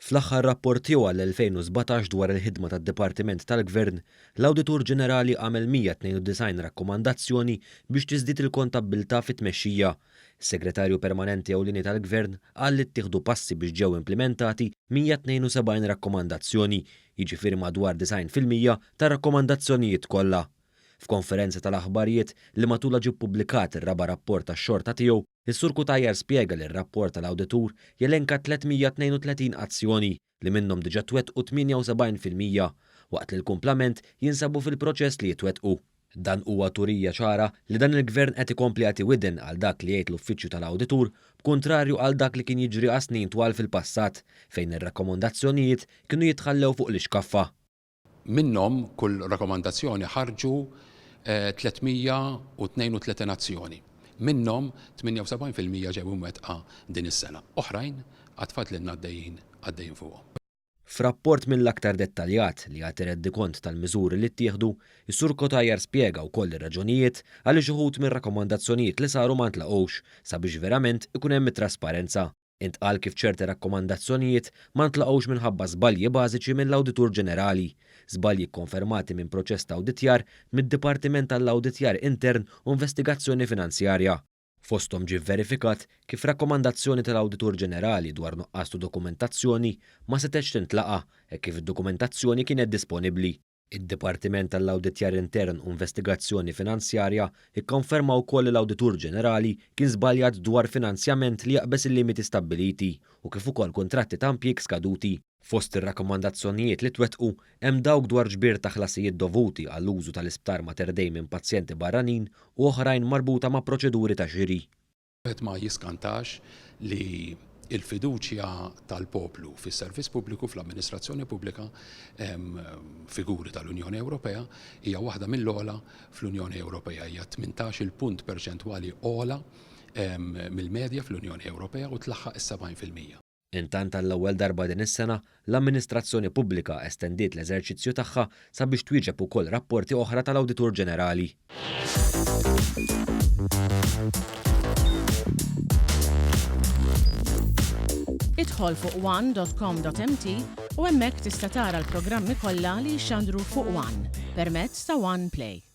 Fl-aħħar rapport tiegħu għall-2017 dwar il-ħidma tad-Dipartiment tal-Gvern, l-Awditur Ġenerali għamel 192 rakkomandazzjoni biex tiżdied il-kontabbiltà fit-tmexxija. Is-Segretarju Permanenti Ewlieni tal-Gvern qal li ttieħdu passi biex ġew implimentati 172 rakkomandazzjoni, jiġifieri madwar 90% tar-rakkomandazzjonijiet kollha. F'konferenza tal-aħbarijiet li matulha ġie ppubblikat ir-raba' rapport tax-xorta tiegħu, is-Sur Cutajar spjega li r-rapport tal-awditur jelenka 332 azzjoni li minnhom diġà twettqu 78%, waqt li l-kumplament jinsabu fil-proċess li jitwettqu. Dan huwa turija ċara li dan il-Gvern qed ikompli jagħti widen għal dak li jgħid l-Uffiċċju tal-Awditur b'kuntrarju għal dak li kien jiġri għas-snin twal fil-passat fejn ir-rakkomondazzjonijiet kienu jitħallew fuq l-ixkaffa. Minnhom kull rakkomandazzjoni ħarġu 332 azzjoni. Minnhom 78% ġew imwettqa din is-sena. Oħrajn għad fadlilna għaddejjin għaddejjin fuqhom. F'rapport mill-aktar dettaljat li jagħti rendikont tal-miżuri li ttieħdu, is-Sur Cutajar spjega wkoll ir-raġunijiet għaliex uħud mir-rakkomandazzjonijiet li saru ma ntlaqgħux sabiex verament ikun hemm it-trasparenza. Intqal kif ċerti rakkomandazzjonijiet ma ntlaqgħux minħabba żbalji bażiċi mill-Awditur Ġenerali, żbalji kkonfermati minn proċess ta' awditjar mid-Dipartiment għall-Awditjar Intern u Investigazzjoni Finanzjarja. Fosthom ġie vverifikat kif rakkomandazzjoni tal-Awditur Ġenerali dwar nuqqas ta' dokumentazzjoni ma setgħetx tintlaqa' hekk kif id-dokumentazzjoni kienet disponibbli. Id-Dipartiment għall-Awditjar Intern u Investigazzjoni Finanzjarja kkonferma wkoll li l-Awditur Ġenerali kien żbaljat dwar finanzjament li jaqbeż il-limiti stabbiliti u kif ukoll kuntratti ta' impjieg skaduti. Fost ir-rakkomandazzjonijiet li twettqu hemm dawk dwar ġbir ta' ħlasijiet dovuti għall-użu tal-Isptar Mater Dei minn pazjenti barranin u oħrajn marbuta ma' proċeduri ta' xiri. Wieħed ma jiskantax li l-fiduċja tal-poplu fis-servizz pubbliku, fl-amministrazzjoni pubblika, figuri tal-Unjoni Ewropea, hija waħda mill-ogħla fl-Unjoni Ewropea, hija 18-il punt perċentwali ogħla mill-medja fl-Unjoni Ewropea u tlaħħaq is-70%. Intant għall-ewwel darba din is-sena, l-amministrazzjoni pubblika estendiet l-eżerċizzju tagħha sabiex twieġeb ukoll rapporti oħra tal-Awditur Ġenerali. Idħol fuq one.com.mt u hemmhekk tista' tara l-programmi kollha li jixxandru fuq One permezz ta' One Play.